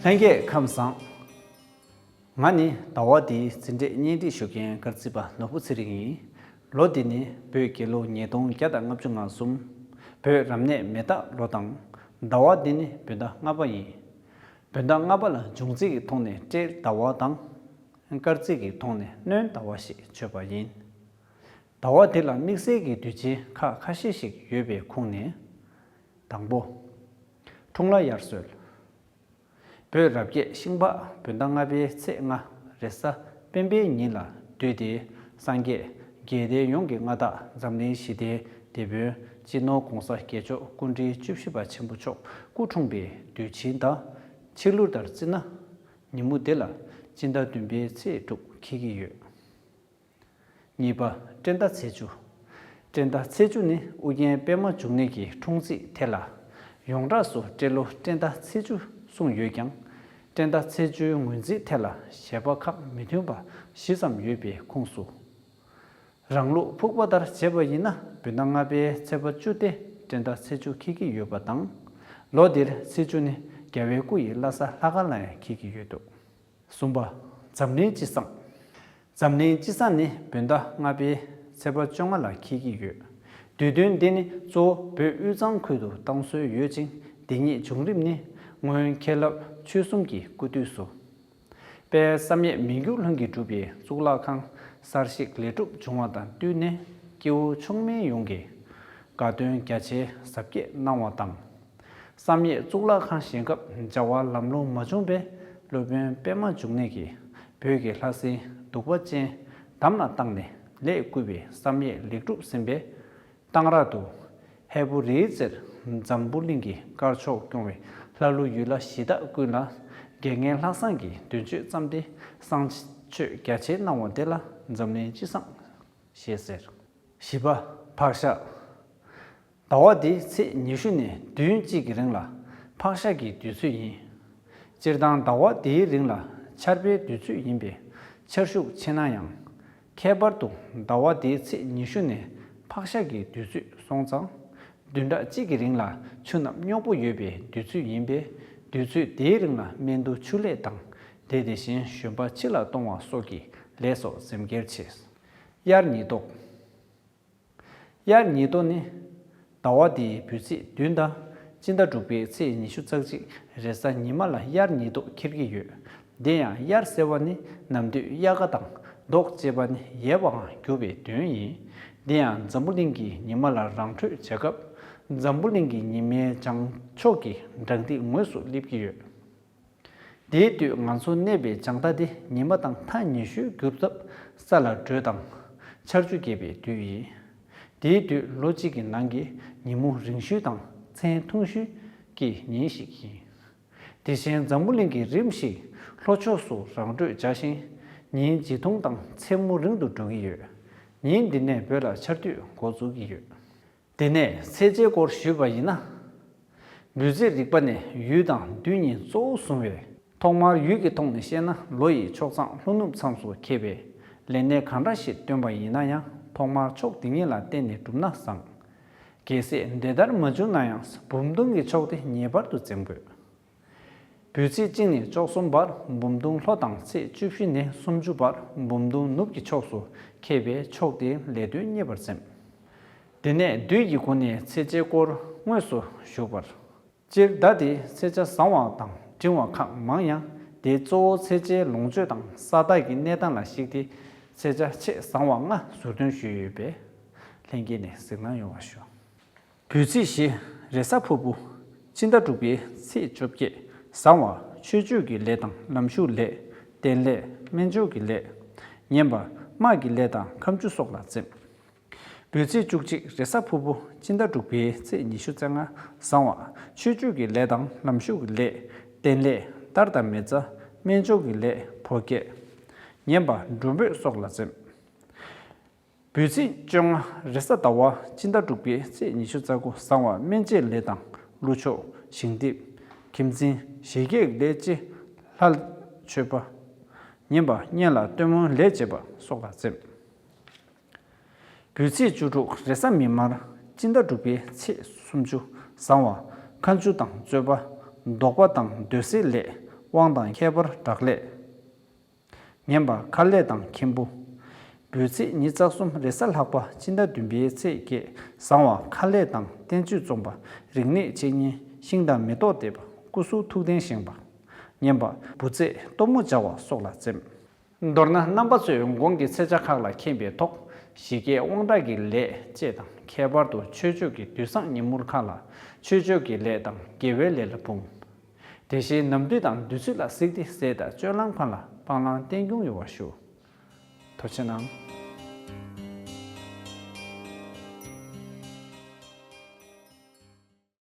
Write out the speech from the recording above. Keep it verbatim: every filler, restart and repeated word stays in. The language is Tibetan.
ལྷན་རྒྱས་ཁམས་བཟང་། ང་ནི་ཟླ་བ་འདིའི་འཛིན་གྲྭའི་གཉེན་སྒྲིག་ཞུ་མཁན་དཀར་རྩིས་པ་ནོར་བུ་ཚེ་རིང་ཡིན། ལོ་འདི་ནི་བོད་རྒྱལ་ལོ་ཉིས་སྟོང་བརྒྱ་དང་ལྔ་བཅུ་ང་གསུམ། བོད་རབ་གནས་མེ་སྟག་ལོ་དང་། ཟླ་བ་འདི་ནི་བོད་ཟླ་ལྔ་པ་ཡིན། བོད་ཟླ་ལྔ་པ་ལ་འབྱུང་རྩིས་ཀྱི་ཐོག་ནས་སྤྲེལ་ཟླ་བ་དང་། སྐར་རྩིས་ཀྱི་ཐོག་ནས་སྣྲོན་ཟླ་བ་ཞེས་བརྗོད་པ་ཡིན། ཟླ་བ་འདི་ལ་དམིགས་བསལ་གྱི་དུས་ཆེན་ཁག་ཁ་ཤས་ཤིག་ཡོད་པའི་ཁོངས་ནས། དང་པོ། འཁྲུངས་ལྷ་དབྱར་གསོལ། བོད་རབ་རྒྱས་ཤིང་ལྤགས་བོད་ཟླ་ལྔ་པའི་ཚེས་ལྔ་རེས་གཟའ་སྤེན་པའི་ཉིན་ལ་འདུས་ཏེ། སངས་རྒྱས་རྒྱལ་བསྟན་ཡོངས་ཀྱི་མངའ་བདག་འཛམ་གླིང་ཞི་བདེའི་དེད་དཔོན་སྤྱི་ནོར་༧གོང་ས་༧རྒྱལ་མཆོག་སྐུ་ཕྲེང་བཅུ་བཞི་པ་ཆེན་པོ་མཆོག་སྐུ་འཁྲུངས་པའི་དུས་ཆེན་དང་། ཕྱི་ལུགས་ལྟར་བརྩིས་ན། ཉིན་མོ་འདི་ལ་སྤྱི་ཟླ་བདུན་པའི་ཚེས་དྲུག་འཁེལ་གྱི་ཡོད། གཉིས་པ། སྤྲེལ་ཟླ་ཚེས་བཅུ། སྤྲེལ་ཟླ་ཚེས་བཅུ་ནི་ཨུ་རྒྱན་པདྨ་འབྱུང་གནས་ཀྱི་འཁྲུངས་ཚེས་ཐད་ལ། ཡོངས་གྲགས་སུ་སྤྲེལ་ལོ་སྤྲེལ་ཟླ་ཚེས་བཅུ་གསུངས་ཡོད་ཀྱང་། སྤྲེལ་ཟླ་ཚེས་བཅུའི་ངོས་འཛིན་ཐད་ལ་བཞེད་པ་ཁག་མི་མཐུན་པ་བཞི་ཙམ་ཡོད་པའི་ཁོངས་སུ། རང་ལུགས་ཕུག་པ་ལྟར་བྱས་པ་ཡིན་ན་བོད་ཟླ་ལྔ་པའི་ཚེས་པ་བཅུ་སྟེ་སྤྲེལ་ཟླ་ཚེས་བཅུ་འཁེལ་གྱི་ཡོད་པ་དང་། ལོ་འདིར་ཚེས་བཅུ་ནི་རྒྱལ་བའི་སྐུ་ཡི་བླ་གཟའ་ལྷ་སྐར་ལ་ཡང་འཁེལ་གྱི་ཡོད་འདུག་གསུམ་པ། འཛམ་གླིང་སྤྱི་བསང་། འཛམ་གླིང་སྤྱི་བསང་ནི་བོད་ཟླ་ལྔ་པའི་ཚེས་པ་བཅོ་ལྔ་ལ་འཁེལ་གྱི་ཡོད། དུས་སྟོན་འདི་ནི་གཙོ་བོ་བོད་དབུས་གཙང་ཁུལ་དུ་བཏང་སྲོལ་ཡོད་ཅིང་། འདི་ཉིད་བྱུང་རིམ་ནི་སྔོན་མཁན་སློབ་ཆོས་གསུམ་གྱི་སྐུ་དུས་སུ། དཔལ་བསམ་ཡས་མི་འགྱུར་ལྷུན་གྱིས་གྲུབ་པའི་གཙུག་ལག་ཁང་གསར་བཞེངས་ལེགས་གྲུབ་བྱུང་བ་དང་བསྟུན་ནས། སྐྱེ་བོ་མཆོག་དམན་ཡོངས་ཀྱི་དགའ་སྟོན་རྒྱ་ཆེ་གཟབ་རྒྱས་གནང་བ་དང་། བསམ་ཡས་གཙུག་ལག་ཁང་བཞེངས་སྐབས་བྱ་བ་ལམ་ལྷོང་མ་བྱུང་བས། སློབ་དཔོན་པདྨ་འབྱུང་གནས་ཀྱིས་བོད་ཀྱི་ལྷ་སྲིན་གདུག་པ་ཅན་དམ་ལ་བཏགས་ནས་ལས་བསྐུལ་བའི་བསམ་ཡས་ལེགས་གྲུབ་ཟིན་པས། གཏང་རག་ཏུ། ཧས་པོ་རིའི་རྩེར་འཛམ་བུ་གླིང་གི་དཀར་ཕྱོགས་སྐྱོང་བའི་ལྷ་ཀླུ་ཡུལ་ལྷ་གཞི་བདག་ཀུན་ལ་དགེ་བསྙེན་ལྷག་བསམ་གྱི་མདུན་མཆོད་བརྩམས་ཏེ་བསང་མཆོད་རྒྱ་ཆེ་གནང་བ་དེ་ལ་འཛམ་གླིང་སྤྱི་བསང་ཞེས་ཟེར། བཞི་པ། ཕག་ཤ། ཟླ་བ་འདིའི་ཚེས་ཉི་ཤུ་ནས་བདུན་གཅིག་གི་རིང་ལ་ཕག་ཤ་གི་དུས་ཚོད་ཡིན། སྤྱིར་བཏང་ཟླ་བ་འདིའི་རིང་ལ་ཆར་པའི་དུས་ཚོད་ཡིན་པས་ཆར་ཤུགས་ཆེ་ན་ཡང་། ཁྱད་པར་དུ་ཟླ་བ་འདིའི་ཚེས་ཉི་ཤུ་ནས་ཕག་ཤ་གི་དུས་ཚོད་སོང་ཙང་། བདུན་ཕྲག་གཅིག་གི་རིང་ལ་ཆུ་རྣམས་རྙོག་པོ་ཡོད་པའི་དུས་ཚོད་ཡིན་པས། དུས་ཚོད་དེའི་རིང་ལ་སྨན་དུ་ཆུ་ལས་དང་། དེ་དེ་བཞིན་བཞོན་པ་ཕྱི་ལ་གཏོང་བ་སོགས་ཀྱི་ལས་སོགས་གཟིམ་འཁེལ་བྱེད། དབྱར་ཉི་ལྡོག་དབྱར་ཉི་ལྡོག་ནི། ཟླ་བ་འདིའི་བོད་ཚེས་བདུན་དང་། སྤྱི་ཟླ་དྲུག་པའི་ཚེས་ཉི་ཤུ་རྩ་གཅིག་རེས་གཟའ་ཉི་མ་ལ་དབྱར་ཉི་ལྡོག་འཁེལ་གྱི་ཡོད། དེ་ཡང་དབྱར་ཟེར་བ་ནི་ནམ་དུས་དབྱར་ཁ་དང་ལྡོག་ཅེས་པ་ནི་ཡལ་བའང་གྱུར་པའི་དོན་ཡིན། དེ་ཡང་འཛམ་བུ་གླིང་གི་ཉི་མ་ལ་རང་འཕྲོད་བྱ་སྐབས། འཛམ་བུ་གླིང་གི་ཉི་མའི་བྱང་ཕྱོགས་ཀྱི་འབྲང་རྩིས་ངོས་སུ་སླེབས་ཀྱི་ཡོད། དེའི་དུས་ང་ཚོ་གནས་པའི་བྱང་མཐའ་དེ་ཉི་མ་དང་མཐའ་ཉི་ཤུའི་རྒྱུ་སྟབས་ས་ལ་དྲོད་དང་ཆར་ཆུ་རྒྱས་པའི་དུས་ཡིན། དེའི་དུས་ལོ་གཅིག་གི་ནང་གི་ཉིན་མོ་རིང་ཤོས་དང་མཚན་ཐུང་ཤོས་ཀྱི་ཉིན་ཞིག་ཡིན། དེ་བཞིན་འཛམ་བུ་གླིང་གི་རིམ་བཞིན་ལྷོ་ཕྱོགས་སུ་རང་འཕྲོད་འཇགས་ཤིང་། ཉིན་བརྗེ་ཐུང་དང་མཚན་མོ་རིང་དུ་འགྲོ་གི་ཡོད། ཉིན་འདི་ནས་བོད་ལ་ཆར་དུས་འགོ་འཛུགས་ཀྱི་ཡོད། དེ་ནས་ཚེས་བཅད་སྐོར་ཞུས་པ་ཡིན་ན། འབོད་ཚིག་རིག་པ་ནས་ཡུལ་དང་དུས་གཉིས་གཙོ་བོ་བཟུང་བས། ཐོག་མར་ཡུལ་གྱི་ཐོག་ནས་བཤད་ན་ལོ་ཡི་ཕྱོགས་མཚམས་ལྷོ་ནུབ་མཚམས་སུ་འཁེལ་བས། ལས་གནས་གང་འདྲ་ཞིག་བཏོན་པ་ཡིན་ན་ཡང་ཐོག་མར་ཕྱོགས་དེ་ཉིད་ལ་བརྟེན་ནས་བསྒྲུབས་ན་བཟང་། གལ་སྲིད་དེ་ལྟར་མ་བྱུང་ན་ཡང་འབུམ་སྡོང་གི་ཕྱོགས་དེ་ངེས་པར་དུ་འཛེམ་དགོས། འབོད་ཚིག་གཅིག་ནས་བཅུ་གསུམ་བར་འབུམ་སྡོང་ལྷོ་དང་ཚེས་བཅུ་བཞི་ནས་སུམ་ཅུ་བར་འབུམ་སྡོང་ནུབ་ཀྱི་ཕྱོགས་སུ་འཁེལ་བས་ཕྱོགས་དེའི་ལས་དོན་གཉེར་བར་འཛེམ། དེ་ནས་དུས་ཀྱི་སྒོ་ནས་ཚེས་བཅད་སྐོར་དངོས་སུ་ཞུགས་པར། སྤྱིར་ཟླ་དེའི་ཚེས་ཆ་བཟང་བ་དང་འབྲིང་བ་ཁག་མང་ཡང་། དེའི་གཙོ་བོ་ཚེས་ཆའི་ལོངས་སྤྱོད་དང་ས་བདག་གི་གནས་སྟངས་ལ་གཞིགས་ཏེ་ཚེས་ཆ་ཆེས་བཟང་བ་ལྔ་ཟུར་འདོན་ཞུས་ཡོད་པས། ལྷན་རྒྱས་ནས་གཟིགས་གནང་ཡོང་བ་ཞུ། འབོད་ཚིག་བཞི། རེས་གཟའ་ཕུར་བུ། སྤྱི་ཟླ་དྲུག་པའི་ཚེས་བཅོ་བརྒྱད། བཟང་བ། ཆོས་སྤྱོད་ཀྱི་ལས་དང་ལམ་ཞུགས་ལས། རྟེན་ལས། སྨན་སྦྱོར་གྱི་ལས། ངན་པ། དམག་གི་ལས་དང་ཁ་མཆུ་སོགས་ལ་འཛེམ། འབོད་ཚིག་བཅུ་གཅིག་རེས་གཟའ་ཕུར་བུ། སྤྱི་ཟླ་དྲུག་པའི་ཚེས་ཉི་ཤུ་རྩ་ལྔ། བཟང་བ། ཆོས་སྤྱོད་ཀྱི་ལས་དང་ལམ་ཞུགས་ཀྱི་ལས། རྟེན་ལས། རྟར་དང་མེ་བཙའ། སྨན་སྦྱོར་གྱི་ལས། བོ་བརྒྱད། ངན་པ། མགྲོན་འབོད་སོགས་ལ་འཛེམ། འབོད་ཚིག་བཅོ་ལྔ་རེས་གཟའ་ཟླ་བ། སྤྱི་ཟླ་དྲུག་པའི་ཚེས་ཉི་ཤུ་རྩ་དགུ། བཟང་བ། སྨན་དཔྱད་ལས་དང་ཀླུ་མཆོག་ཞིང་འདེབས། ཁྱིམ་འཛིན། གཞི་སྐྱེས་ལས་བྱེད། ལྷ་མཆོད་པ། ངན་པ། གཉེན་ལ་སྟོན་མོའི་ལས་བྱེད་པ་སོགས་ལ་འཛེམ། འབོད་ཚིག་བཅུ་དྲུག་རེས་གཟའ་མིག་དམར། སྤྱི་ཟླ་དྲུག་པའི་ཚེས་སུམ་ཅུ། བཟང་བ། ཁ་མཆུ་དང་རྩོད་པ། བཟློག་པ་དང་འདོད་སྲེད་ལས། དབང་དང་ཁྱད་པར་དྲག་ལས། ངན་པ་མཁར་ལས་དང་མཁན་པོ། འབུལ་ཚིགས་ཉི་ཤུ་རྩ་གསུམ་རེས་གཟའ་ལྷག་པ་སྤྱི་ཟླ་བདུན་པའི་ཚེས་བརྒྱད་བཟང་བ་མཁར་ལས་དང་བསྟན་བཅོས་རྩོམ་པ། རིག་གནས་འཆད་ཉན། ཤིང་དང་མེ་ཏོག་འདེབས་པ། སྐུ་གཟུགས་ཐུགས་རྟེན་བཞེངས་པ། ངན་པ་འབུལ་ཚིགས་གཏོར་མ་སྦྱར་བ་སོགས་ལ་འཛེམ། མདོར་ན་རྣམ་པ་ཚོས་གོང་གི་ཚེས་ཆ་ཁག་ལ་མཁྱེན་པའི་ཐོག་ཞི་རྒྱས་དབང་དྲག་གི་ལས་བཅས་དང་ཁྱད་པར་དུ་ཆོས་ཕྱོགས་ཀྱི་དུས་བཟང་ཉིན་མོར་ཁག་ལ་ཆོས་ཕྱོགས་ཀྱི་ལས་དང་དགེ་བའི་ལས་ལ་འབུངས། དེ་བཞིན་ནམ་དུས་དང་དུས་ཚོད་ལ་གཟིགས་ཏེ་ཟས་དང་སྤྱོད་ལམ་ཁག་ལ་སྤང་བླང་བསྟེན་སྐྱོང་ཡོང་བ་ཞུ། ཐུགས་རྗེ་གནང་།